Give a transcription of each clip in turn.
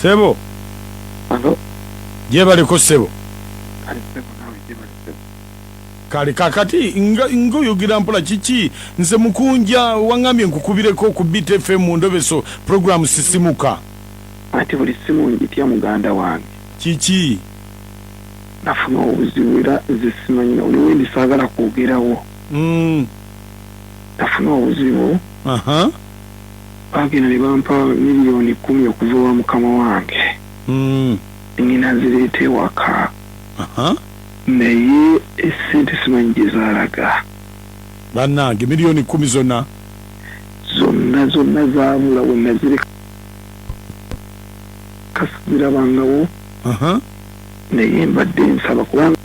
Sebo. Alo. Gyebaleko sebo. Kale sebo nawe gyebale sebo. Kale kakati nga ngoyogera mpola kiki nze mukunja wangambye nkukubireko ku Beat FM mu ndobeso program sisimuka. Anti buli simu njitya muganda wange. Kiki? Nafuna obuzibu era nze simanyi newendi saagala kwogerawo. Nafuna obuzibu. Bagenda ne bampa 10,000,000 okuva ewa mukama wange. Ngenda nzireeta ewaka. Naye essente simanyi gye zaalaga. Bannange 10,000,000 zonna? Zonna zonna zaabula we nazireka sizirabangawo. Naye mbadde nsaba kubanga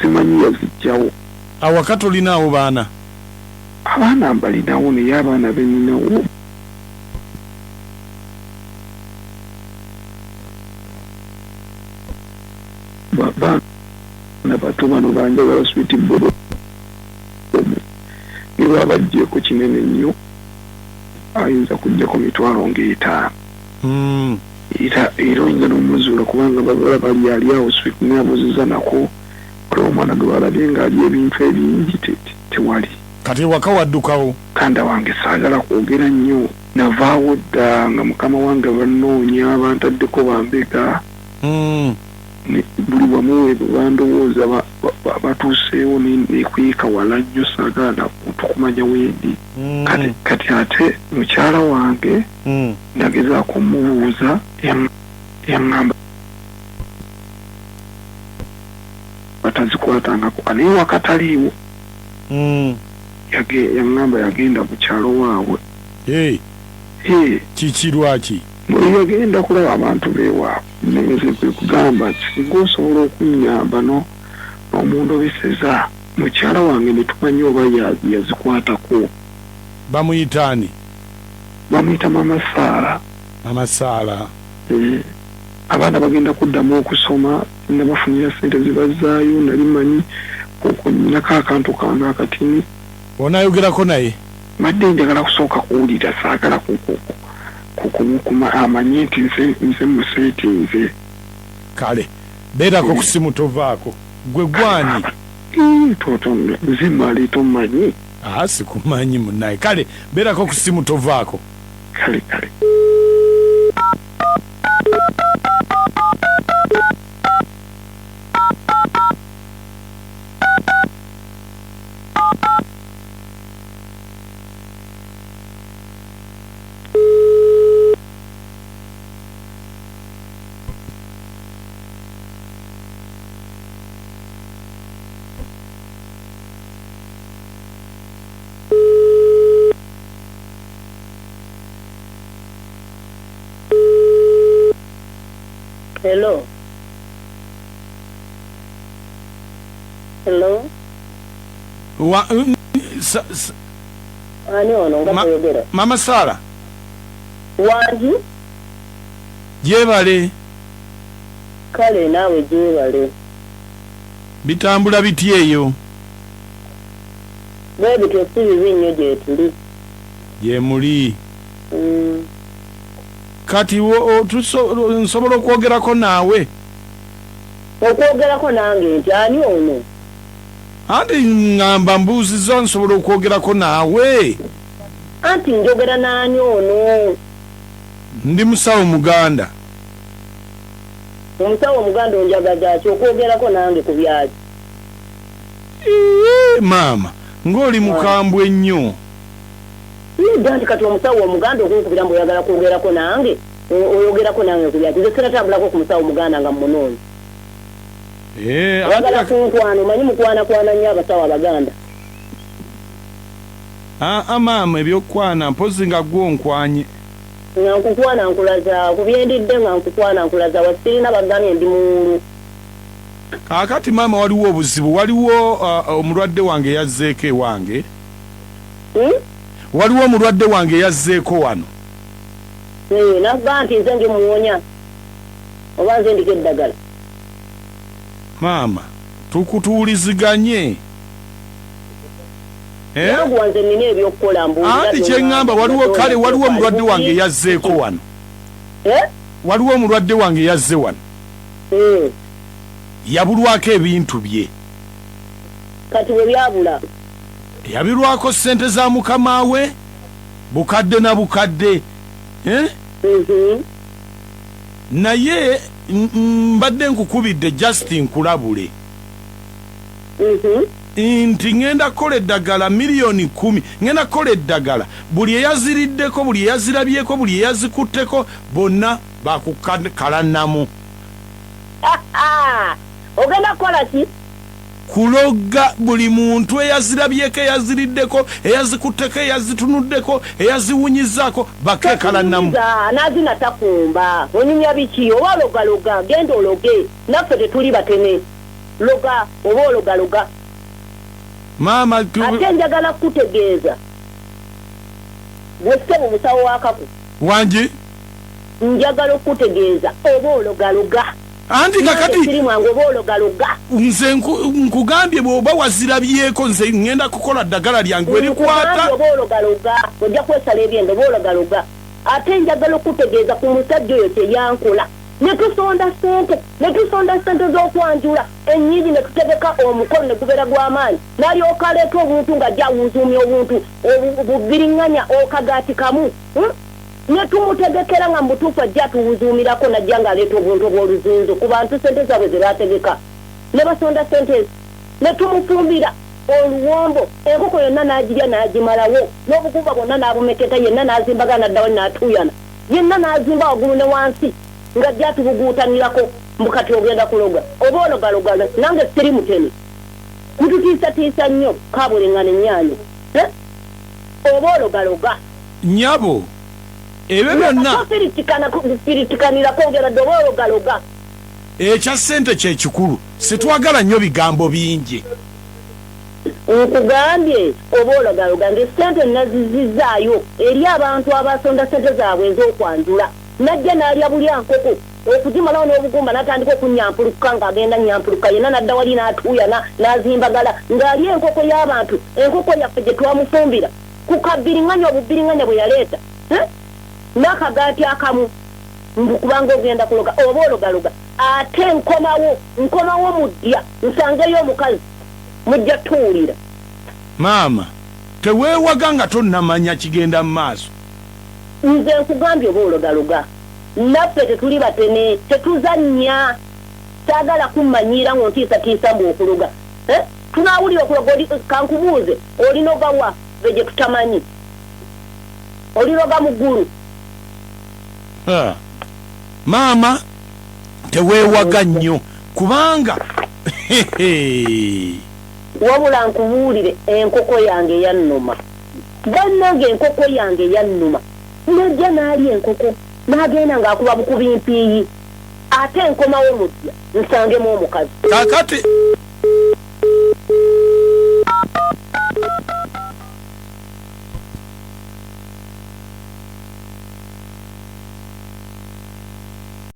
simanyi yazijjawo. Awaka tolinaawo baana? Abaana mbalinawo naye abaana be nninawo baana bato bano banjagala sweet bobo ne bwaba baggyeeko kinene nnyo ayinza kuggyako 5,000. Era oyinza n'omuzuula kubanga balaba ali awo sweet n'abuuziza nako waliwo omwana gwe balabye ng'alya ebintu ebingi tewali. Kati ewaka waddukawo? Muganda wange saagala kwogera nnyo navaawo dda nga mukama wange bannoonya bantaddeko bambega. Buli wamu we bandowooza batuuseewo nekweka wala nnyo saagala na muntu kumanya wendi. Kati ate mukyala wange nagezaako mmubuuza yaŋŋamba batazikwatangako naye wakataliiwo. Yaŋŋamba yagenda ku kyalo waabwe. Kiki lwaki? Bwe yagenda kulaba abantu beewaabwe nze kwe kugamba nti singa osobola okunnyamba n'omundobeseza mukyala wange ne tumanya oba yazikwatako. Bamuyita ani? Bamuyita Mama Saala. Mama Saala. Abaana bagenda kuddamu okusoma nabafunira ssente zibazzaayo nali mmanyi nako akantu kange akatini. Onaayogerako naye? Mbadde njagala kusooka kuwulira saagala amanye nti nze museetinze. Kale beerako ku ssimu tovaako. Gwe gwani? Toto nze Male tomanyi. Sikumanyi munnaye. Kale beerako ku ssimu tovaako. Kale kale. Hello. Hello. Ani ono nga toyogera? Mama Sara. Wangi? Gyebale. Kale naawe gyebale. Bitambula bitya eyo? Bwe bityo si bibi nnyo gye tuli. Gye muli. Kati nsobola okwogerako naawe? Okwogerako nange nti ani ono? Anti ŋŋamba mbuuzizza nsobola okwogerako naawe? Anti njogera n'ani ono? Ndi musawo Muganda. Omusawo Omuganda onjagaza ki okwogerako nange ku byaki? Maama ng'oli mukambwe nnyo. Nedda nti kati omusawo Omuganda okunkubira mbu oyagala kwogerako nange, oyogerako nange ku byaki? Nze sinatambulako ku musawo Muganda nga mmunoonya. Oyagala kunkwana, omanyi mukwanakwana nnyo abasawo Abaganda. Maama ebyokukwana mpozzi nga ggwe onkwanye. Nga nkukwana nkulaza ku byendidde nga nkukwana nkulaza wa sirina bagambye ndi muwulu. Kaakati maama waliwo obuzibu, waliwo omulwadde wange yazzeeko ewange. Waliwo omulwadde wange yazzeeko wano. Nagamba nti nze ndimuwonya oba nze ndiko eddagala. Maama tukutuuliziganye. Eh? Yanguwa, nze nina ebyokukola, mbuulira. Anti kyeŋŋamba, waliwo kale, waliwo omulwadde wange yazzeeko wano. Eh? Waliwo omulwadde wange yazze wano. Yabulwako ebintu bye. Kati bwe byabula? Yabirwako ssente za mukama we, bukadde na bukadde, eh? Naye mbadde nkukubidde just nkulabule nti ŋŋenda kukola eddagala 10,000,000. Ŋŋenda kukola eddagala, buli eyaziriddeko, buli eyazirabyeko, buli eyazikutteko, bonna bakukalanamu. Ogenda kukola ki? Kuloga buli muntu eyazirabyeko, eyaziriddeko, eyazikutteko, eyazitunuddeko, eyaziwunyizaako, bakekalanamu. Nazina takumba. Onyumya biki? Oba ologaloga, genda ologe, naffe tetuli batene. Loga oba ologaloga. Maama. Ate njagala kukutegeeza, gwe musawo wakaku. Wangi? Njagala okukutegeeza, oba ologaloga. Anti kakati siri mwangu, oba ologaloga. Nze nkugambye, bw'oba wazirabyeko, nze ŋŋenda kukola ddagala lyange werikwata. Nkugambye, oba ologaloga, ojja kwesala ebyenda oba ologaloga. Ate njagala okutegeeza ku musajja oyo kyeyankola. Ne tusonda sente, ne tusonda sente z'okwanjula ennyingi, ne tutegeka omukolo ne gubeera gw'amaanyi, n'alyoka aleeta obuntu ng'ajja awuzuumya obuntu bubiriŋŋanya, okagaati kamu, Ne tumutegekera nga mu butuufu ajja atuwuzuumirako, najja ng'aleeta obuntu obw'oluzunzu ku bantu sente zaabwe ze baategeka ne basonda sente ezo. Ne tumufumbira oluwombo, enkoko yonna n'agirya n'agimalawo, n'obugumba bwonna n'abumeketa yenna, n'azimbagana, n'addawo n'atuuyana yenna, n'azimba waggulu ne wansi ng'ajja atubuguutanirako. Mbu kati ogenda kuloga, oba ologaloga. Nange siri mutene, mututiisatiisa nnyo kabulengana ennyaanya. Eh? Oba ologaloga. Nyabo, ebyo byonna Firitikanirako ngera dde, oba ologaloga. Ekya ssente kyekikulu, sitwagala nnyo bigambo bingi. Nkugambye, oba ologaloga. Nze sente nazizizaayo eri abantu abasonda sente zaabwe ez'okwanjula. Najja n'alya bulya nkoko okugimalawo n'obugumba, n'atandika okunyampuluka ng'agenda nyampuluka yenna, n'adda wali n'atuuyana n'azimbagala ng'alya enkoko y'abantu, enkoko yaffe gye twamufumbira ku kabiriŋŋanya, obubiriŋŋanya bwe yaleeta. Eh? N'akagaati akamu. Mbu kubanga ogenda kuloga, oba ologaloga. Ate nkomawo, nkomawo muddya nsangeyo omukazi, mujja tuwulira. Maama, teweewaga nga tonnamanya kigenda mu maaso. Nze nkugambye, oba ologaloga. Naffe tetuli batene, tetuzannya. Saagala kummanyiira ng'ontiisatiisa mbu okuloga. Eh? Tunaawulira okuloga. Kankubuuze, olinogawa be gye tutamanyi? Oliroga mu ggulu? Ha. Maama, teweewaga nnyo kubanga Wabula nkubuulire, enkoko yange yannuma, bannange, enkoko yange yannuma. Najja n'alya enkoko n'agenda ng'akuba bukubi mpiiyi. Ate nkomawo muddya nsangemu omukazi. Kakati